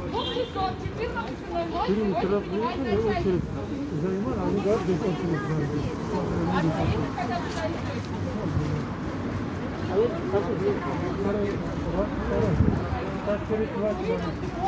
Двух часов 14:00. Три приехали, очередь занимали, они говорят, без очереди. А поедем, когда туда идете? А вот второй, второй. Так, через 2 километра.